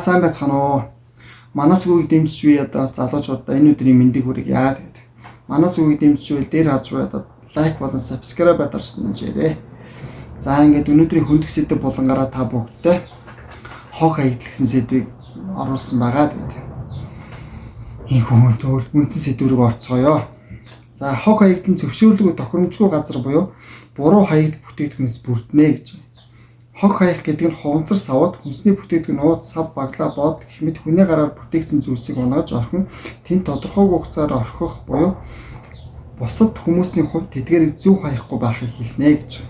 Сайн байцгаана уу? Манай сүгийг дэмжиж би одоо залуучуудаа энэ өдрийн мэндийг хүргье. Тэгээд манай сүгийг дэмжиж байвал дээр харж буй одоо лайк болон subscribe дарж дэмжээрэй. За, ингээд өнөөдрийн хөндөх сэдэв булангаараа та бүгдтэй хог хаягдал гэсэн сэдвийг оруулсан байгаа. Тэгээд энэ хүн төл үндсэн сэдв рүү орцгоё. За, хог хаягдал нь зөвшөөрлгүй, тохиромжгүй газар буюу буруу хаягдал бүтээгдэхүүнээс бүрднэ гэж. Хог хаях гэдэг нь хуванцар савууд, хүнсний бүтээгдэхүүн, нууц, сав, баглаа, боодол гэх мэт хүний гараар бүтээгдсэн зүйлсийг унагаж орхин тэнд тодорхойгүй хугацаар орхих буюу бусад хүмүүсийн хувьд тэдгээрийг зөв хаяхгүй байхыг хэлнэ гэж.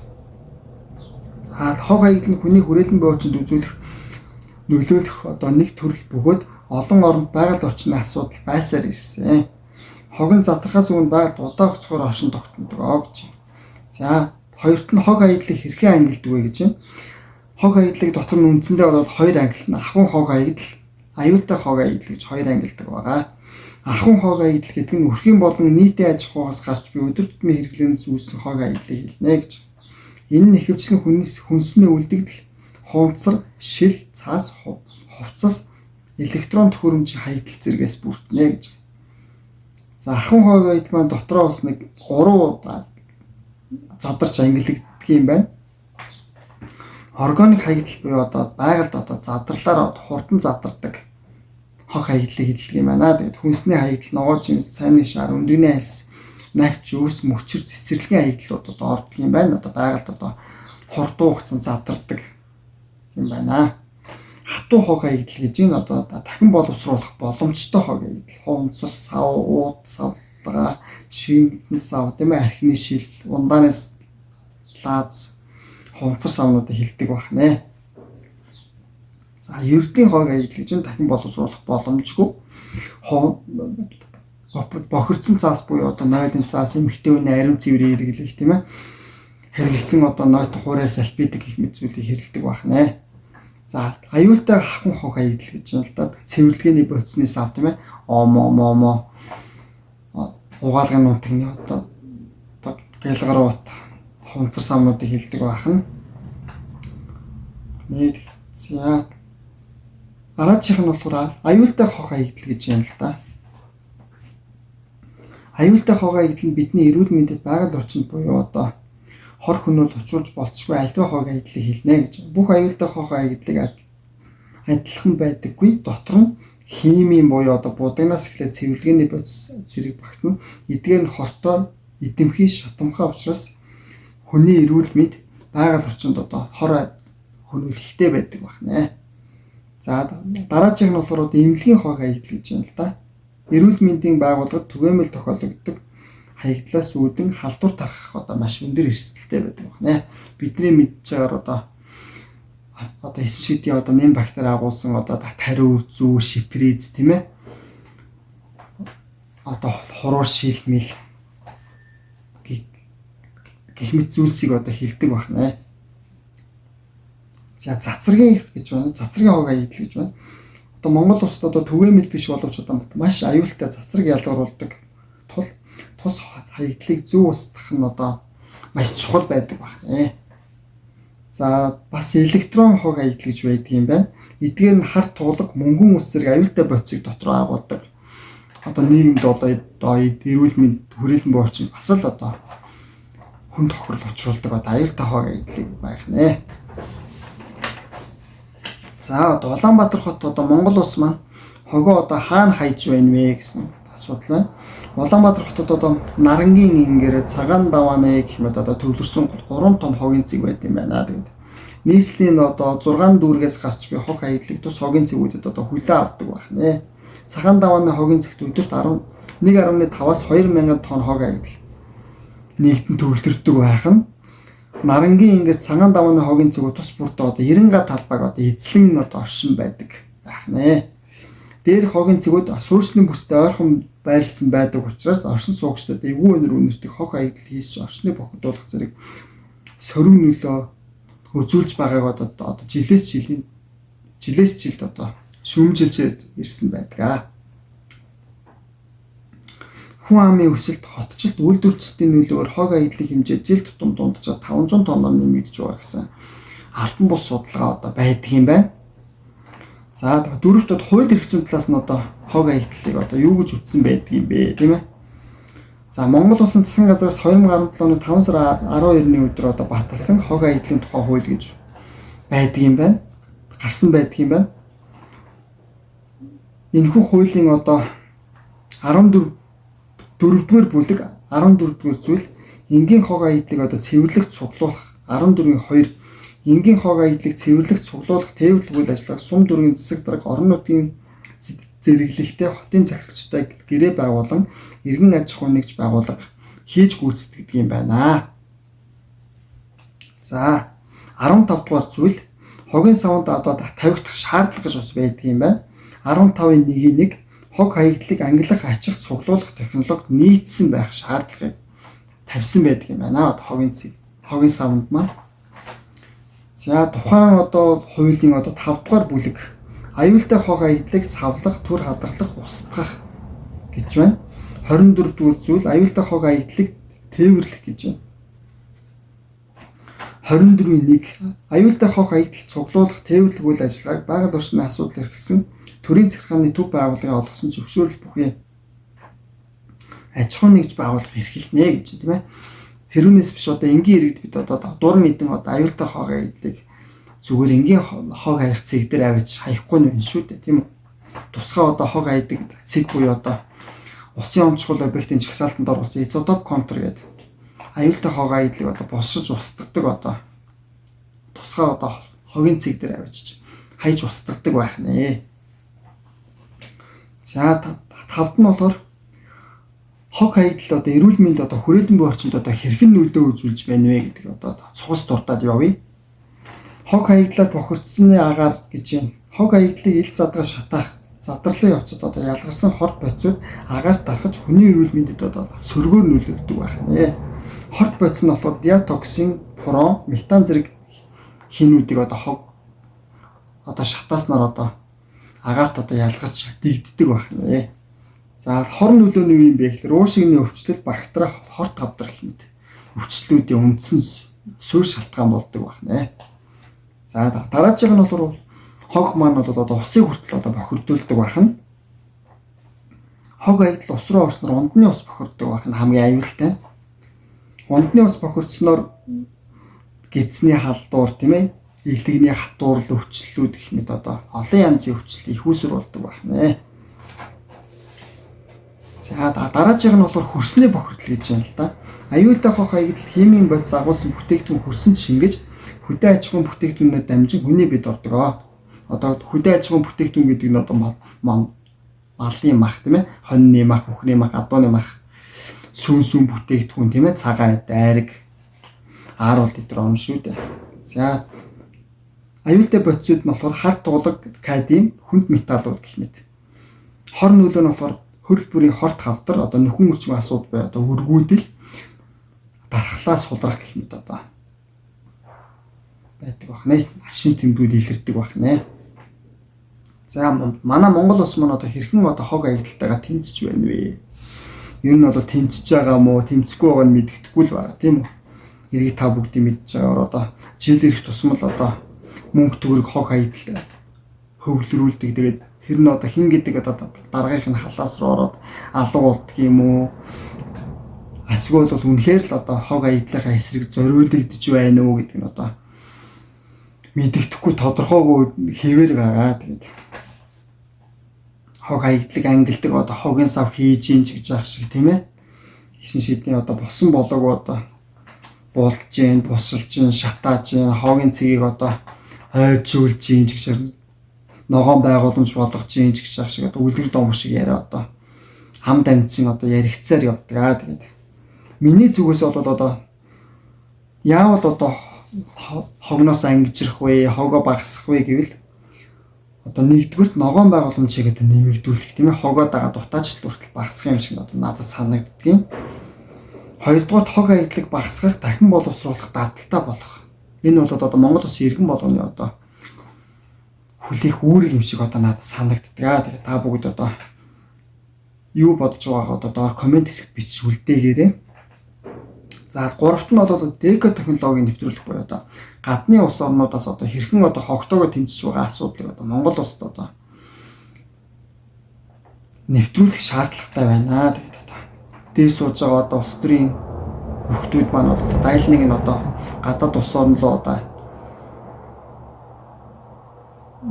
За, хог хаягдал нь хүний хүрээлэн буй орчинд үзүүлэх нөлөөлөх одоо нэг төрөл бөгөөд олон оронд байгаль орчны асуудал байсаар ирсэн. Хог нь задрахаас өмнө байгальд удаан хугацаагаар оршин тогтнодог гэж. За, хоёрт нь хог хаягдлыг хэрхэн ангилдаг вэ гэж байна. Хог хаягдлыг дотор нь үндсэндээ бол хоёр ангилна. Ахуйн хог хаягдал, аюултай хог хаягдал гэж хоёр ангилдаг байгаа. Ахуйн хог хаягдал гэдэг нь өрхийн болон нийтийн аж ахуйгаас гарч буй өдөр тутмын хэрэглээнээс үүссэн хог хаягдлыг хэлнэ гэж. Энэ нь ихэвчлэн хүнсний үлдэгдэл, хуванцар, шил, цаас, хувцас, электрон төхөөрөмжийн хаягдал зэргээс бүрднэ гэж. За, ахуйн хог хаягдал маань дотроо бас нэг 3 удаа задарч ангилагддаг юм байна. Органик хаягдал буюу одоо байгальд одоо задарлаар хурдан задардаг хог хаягдлыг хэлдэг юм байна. Тэгээд хүнсний хаягдал, ногоо жимс, цайны шар, өндөгний альс, навч, өвс, мөчөр, цэцэрлэгийн хаягдлууд одоо ордог юм байна. Одоо байгальд одоо хурдан хугацаанд задардаг юм байна. Хатуу хог хаягдал гэж энэ одоо дахин боловсруулах боломжтой хог хаягдал. Хуванцар, сав, уут, савлгаа, шимтэн сав, тийм ээ, архины шил, ундаанаас лааз, хуванцар савнуудыг хилдэг байх нэ. За, ердийн хог хаягдал гэж нь дахин боловсруулах боломжгүй. Бохирдсон цаас буюу одоо нойлын цаас, эмэгтэй хүний ариун цэврийн хэрэглэл, тийм ээ. Хэрэглэсэн одоо нойт, хуурай, салфитик гэх мэт зүйлийг хэрэглэдэг байх нэ. За, аюултай хахун хог хаягдал гэж байна л да. Цэвэрлэгээний бодисны сав, тийм ээ. Омо момо, угаалгын нутгийн одоо гэлгарууд, хуванцар савнуудыг хилдэг байх нь. Нэг за, дараачих нь болохоор аюултай хог хаягдал гэж байна л да. Аюултай хог хаягдал нь бидний эрүүл мэндэд, байгаль орчинд буюу одоо хор хөнөөл учруулж болцгүй альва хог хаягдлыг хэлнэ гэж. Бүх аюултай хог хаягдлыг адилхан байдаггүй. Дотор нь химийн буюу одоо будагнаас эхлээд цэвэрлэгээний бодис зэрэг багтана. Эдгээр нь хортой, эдэмхий, шатамхай учраас хүний эрүүл мэнд, байгаль орчинд одоо хор хөнөөл ихтэй байдаг байх нэ. За, дараачих нь болохоор одоо эмнэлгийн хог хаягдал гэж байна л да. Эрүүл мэндийн байгууллагад түгээмэл тохиологддог хаягдлаас үүдэн халдвар тархах одоо маш өндөр эрсдэлтэй байдаг байна. Бидний мэдж байгаагаар одоо эсшидийн одоо нэм бактери агуулсан одоо тариу, зүү, шиприз, тийм ээ. Одоо хуруур шилмэл гэх мэт зүйлсийг одоо хилдэг байна. За, цацрагийн гэж байна. Цацрагийн хог хаягдал гэж байна. Одоо Монгол улсад одоо түгээмэл биш боловч одоо маш аюултай цацраг ялгаруулдаг тул тус хаягдлыг зөв устгах нь одоо маш чухал байдаг байна. За, бас электрон хог хаягдал гэж байдаг юм байна. Эдгээр нь хар туулга, мөнгөн ус зэрэг аюултай бодисыг дотроо агуулдаг. Одоо нийгэмд одоо эрүүл мэнд, хүрээлэн буй орчин бас л одоо хүн тохирол учруулдаг одоо аюултай хог хаягдлыг байх нэ. За, одоо Улаанбаатар хот, одоо Монгол улс маань хогоо одоо хаана хайж байна вэ гэсэн асуудал байна. Улаанбаатар хотод одоо Нарангийн ингэр, Цагаан давааны гэх мэт одоо төвлөрсөн 3 том хогийн цэг байд юм байна. Тэгээд нийслэлийн одоо 6 дүүргээс гарч буй хог хаягдлыг тус хогийн цэгүүдэд одоо хүлээн авдаг байх нэ. Цагаан давааны хогийн цэгт өдөрт 11.5-аас 2000 тонн хог хаягдал нэгтэн төвлөрдөг байх нь. Нарангийн ингэр, Цагаан давааны хогийн цэгүүд тус бүртээ одоо 90 га талбайг одоо эзлэн одоо оршин байдаг байх нэ. Дээрх хогийн цэгүүд суурьшлийн бүстэй ойрхон байрлсан байдаг учраас оршин суугчдад эвгүй өнөр үнэртэх хог хаягдал хийсч орчныг бохирдуулах зэрэг сөрөг нөлөө үзүүлж байгааг одоо жилээс жилд одоо шүүмжилж ирсэн байдаг. Хүн амын өсөлт, хотчлт, үйлдвэрчлэлтийн нөлөөгөөр хог хаягдлын хэмжээ жил тутам дунджаар 500 тонноор нэмэгдэж байгаа гэсэн албан бус судалгаа одоо байдаг юм байна. За дөрөвт хууль эрх зүйн талаас нь одоо хог хаягдлыг одоо юу гэж үтсэн байдаг юм бэ, тийм ээ? За Монгол Улсын засгийн газраас 2017 оны 5 сарын 12-ны өдөр одоо баталсан хог хаягдлын тухай хууль гэж байдаг юм байна. Гарсан байдаг юм байна. Энэхүү хуулийн одоо 14 дөрөвдүгээр бүлэг 14-р зүйл энгийн хог хаягдлыг одоо цэвэрлэх цуглуулах 14-ийн 2 энгийн хог хаягдлыг цэвэрлэх цуглуулах тээвэрлэх үйл ажиллагааг сум дүүргийн засаг дарга орон нутгийн зэрэглэлтэй хотын захирагчтай гэрээ байгуулан иргэн аж ахуй нэгж байгууллага хийж гүйцэтгэдэг юм байна. За 15 дугаар зүйл хогийн савнд одоо тавигдах шаардлага гэж бас байдаг юм байна. 15-ын 1-ийн 1 хог хаягдлыг ангилах, ачих, цуглуулах технологи нийцсэн байх шаардлагыг тавьсан байдаг юм байна. Одоо хогийн цэг, хогийн савнд маань. За тухайн одоо хуулийн одоо 5 дугаар бүлэг аюултай хог хаягдлыг савлах, түр хадгалах, устгах гэж байна. 24 дугаар зүйл аюултай хог хаягдлыг тээвэрлэх гэж байна. 24-ийн 1 аюултай хог хаягдал цуглуулах, тээвэрлэх үйл ажиллагааг байгаль орчны асуудал эрхэлсэн төрийн захиргааны төв байгууллагын олгосон зөвшөөрөл бүхий аж ахуйн нэгж байгууллага эрхэлнэ гэж тийм ээ. Хэрүүнээс биш одоо энгийн иргэд бид одоо дур мэдэн одоо аюултай хог хаягдлыг зүгээр энгийн хог хаях цэг дээр авчиж хаяхгүй нь байна шүү дээ, тийм үү? Тусгай одоо хог хаядаг цэг буюу одоо усын онцгой объектын жагсаалтанд оруулсан изотоп контр гэдэг аюултай хог хаягдлыг одоо босшиж устгадаг одоо тусгай одоо хогийн цэг дээр авчиж хайж устгадаг байх нэ. За тавд нь болохоор хог хаягдал одоо эрүүл мэнд одоо хүрээлэн буй орчинд одоо хэрхэн нөлөө үзүүлж байна вэ гэдэг одоо цугас дуртад явъя. Хог хаягдлаар бохирдсны агаар гэж байна. Хог хаягдлыг ил задгаа шатаах задарлын явцад одоо ялгарсан хорт бодисууд агаарт дарахж хүний эрүүл мэндэд одоо сөргөөр нөлөөлдөг байх нэ. Хорт бодис нь болохоор диатоксин, фурон, метан зэрэг хинүүдийг одоо хог одоо шатааснаар одоо агаарт одоо ялгарч дэгддэг байх нэ. За хор нөлөө нь юу юм бэ гэхээр уушигны өвчлөл, бактери, хорт хавдар гэх мэт өвчлөлүүдийн үндсэн суурь шалтгаан болдог байх нэ. За дараачих нь болохоор хог маань бол одоо усыг хүртэл одоо бохирдуулдаг байх нь. Хог хаягдал ус руу орсноор ундны ус бохирддог байх нь хамгийн аюултай. Ундны ус бохирдсноор гидсний халдвар, тийм ээ, илэгний хатуурл өвчлөлүүд гэх мэт одоо олон янзын өвчлөл их үүсвэр болдог байх нэ. За дараачих нь болохоор хөрсний бохирдол гэж байна л да. Аюултай хог хаягдал химийн бодис агуулсан бүтээгдэхүүн хөрсөнд шингэж хөдөө аж ахуйн бүтээгдэхүүнээр дамжин хүний бид ордог. Одоо хөдөө аж ахуйн бүтээгдэхүүн гэдэг нь одоо малын мах, тийм ээ, хоньны мах, үхрийн мах, адууны мах, сүүн сүүн бүтээгдэхүүн, тийм ээ, цагаан дайраг, ааруул дээр орно шүү дээ. За аюултай бодисууд нь болохоор хар туулаг, кадим, хүнд металлууд гэх мэт. Хор нөлөө нь болохоор хөрөл бүрийн хорт хавдар, одоо нөхөн өрчмөн асуудал бай, одоо өргүүдэл, дархлаа сулрах гэх мэт одоо байдаг байх нэ. Шин тэмдгүүд илэрдэг байх нэ. За манай Монгол улс маань одоо хэрхэн одоо хог хаягдалтайгаа тэмцэж байна вэ? Ер нь бол тэмцэж байгаа мó, тэмцэхгүй байгаа нь мэддэхгүй л байгаа, тийм үү? Иргэд та бүгдийг мэдж байгаагаар одоо жил ирэх тусам л одоо мөнгө төгрөг хог хаягдал хөвлөрүүлдэг. Тэгээд тэр нь одоо хин гэдэг одоо даргынх нь халаас руу ороод алга болдго юм уу? Эсвэл бол үнэхээр л одоо хог хаягдлынхаа эсрэг зориулагдж байна уу гэдэг нь одоо мэддэхгүй тодорхойгүй хэвээр байгаа. Тэгээд хог хаягдлыг ангилдаг одоо хогийн сав хийж ийн ч гэж аах шиг, тийм ээ. Исэн шидний одоо босон болоогүй одоо булж гин, бусалж гин, шатааж гин, хогийн цэгийг одоо ойржуулж гин ч гэж ногоон байгууламж болгож гин ч гэж аах шиг одоо үлгэр дом шиг яриа одоо хам дамжин одоо яригцаар явдаг аа. Тэгээд миний зүгээс бол одоо яавал одоо хогноос ангижрах вэ, хогоо багасгах вэ гэвэл одоо нэгдүгüрт ногоон байгууламжийг одоо нэмэгдүүлэх, тийм ээ, хогоо дагаад дутаачлал хүртэл багасгах юм шиг одоо надад санагддгийн. Хоёрдугаарт хог хаягдлыг багасгах, дахин боловсруулах дадалтай болох. Энэ бол одоо Монгол улсын иргэн болгоны одоо хүлээх үүрэг юм шиг одоо надад санагддаг аа. Тэгээд та бүгд одоо юу бодож байгаагаа одоо доор коммент хэсэгт бичиж үлдээгээрэй. За гуравт нь одоо эко технологийн нэвтрүүлэх буюу одоо гадны улс орнуудаас одоо хэрхэн одоо хогтоогоо тэмцэж байгаа асуудлыг одоо Монгол улсад одоо нэвтрүүлэх шаардлагатай байна. Тэгээд одоо дээр сууж байгаа одоо улс төрийн нөхдүүд маань бол айл нэг нь одоо гадаад улс орн руу одоо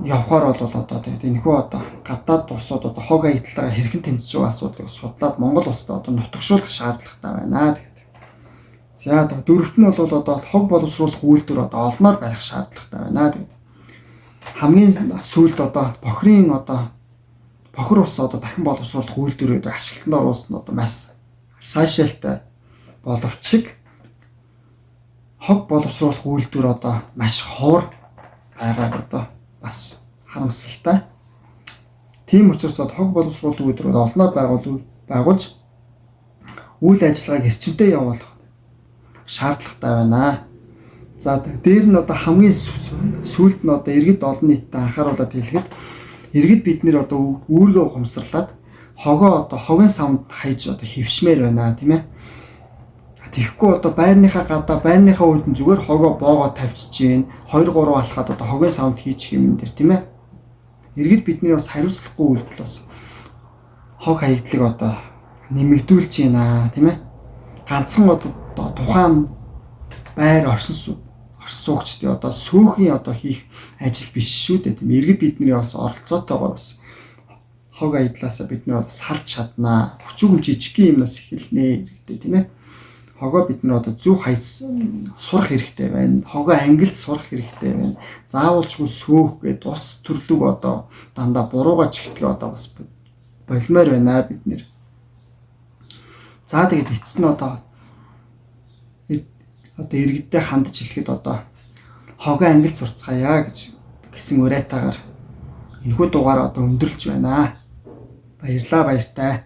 явхаар бол одоо тэгээд энэхүү одоо гадаад улсууд одоо хог аяллаа хэрхэн тэмцэж байгаа асуудлыг судлаад Монгол улсад одоо нутагшуулах шаардлагатай байна. Тэгээд за дөрөвт нь бол одоо хог боловсруулах үйлдвэр одоо олноор барих шаардлагатай байна. Тэгээд хамгийн сүүлд одоо бохрын одоо бохор ус одоо дахин боловсруулах үйлдвэрүүд ашиглалтанд оруулсан одоо маш сайшаалтай боловч хог боловсруулах үйлдвэр одоо маш ховор байгааг одоо бас харамсалтай. Тийм учраас хог боловсруулах үйлдвэрүүд олноор байгуулж үйл ажиллагааг эрчимтэй явуулах шаардлагатай байна. За дээр нь одоо хамгийн сүүлд нь одоо иргэд олон нийтэд анхааруулад хэлэхэд иргэд бид нэр одоо үүргээ ухамсарлаад хогоо одоо хогийн савнд хайж одоо хөвшмээр байна, тийм ээ. Тэгэхгүй одоо байрныхаа гадаа байрныхаа үүдэн зүгээр хогоо боогоо тавьчих чинь 2 3 алхаад одоо хогийн савнд хийчих юм дээр, тийм ээ. Иргэд бидний бас хариуцлагагүй үйлдэл бас хог хаягдлыг одоо нэмэгдүүлж байна, тийм ээ. Ганцхан одоо тухайн байр оршин суугчдын одоо сөөхний одоо хийх ажил биш шүү дээ, тийм ээ. Иргэд бидний бас оролцоотойгоор бас хог аядлаасаа бид нар одоо салж чаднаа. Хүчүүгүн жижигхэн юмнаас эхэлнэ хэрэгтэй, тийм ээ. Хогоо бид нар одоо зөв хайц сурах хэрэгтэй байна. Хогоо ангилд сурах хэрэгтэй байна. Заавалчгүй сөөх гээд ус төрлөг одоо дандаа бурууга чигтгэх одоо бас болмоор байна бид нэр. За тэгээд эцэс нь одоо иргэдтэй хандж хэлэхэд одоо хогоо ангилд сурцгаая гэж гэсэн уриатаагаар энэхүү дугаар одоо өндөрлж байна. Баярлалаа, баяртай.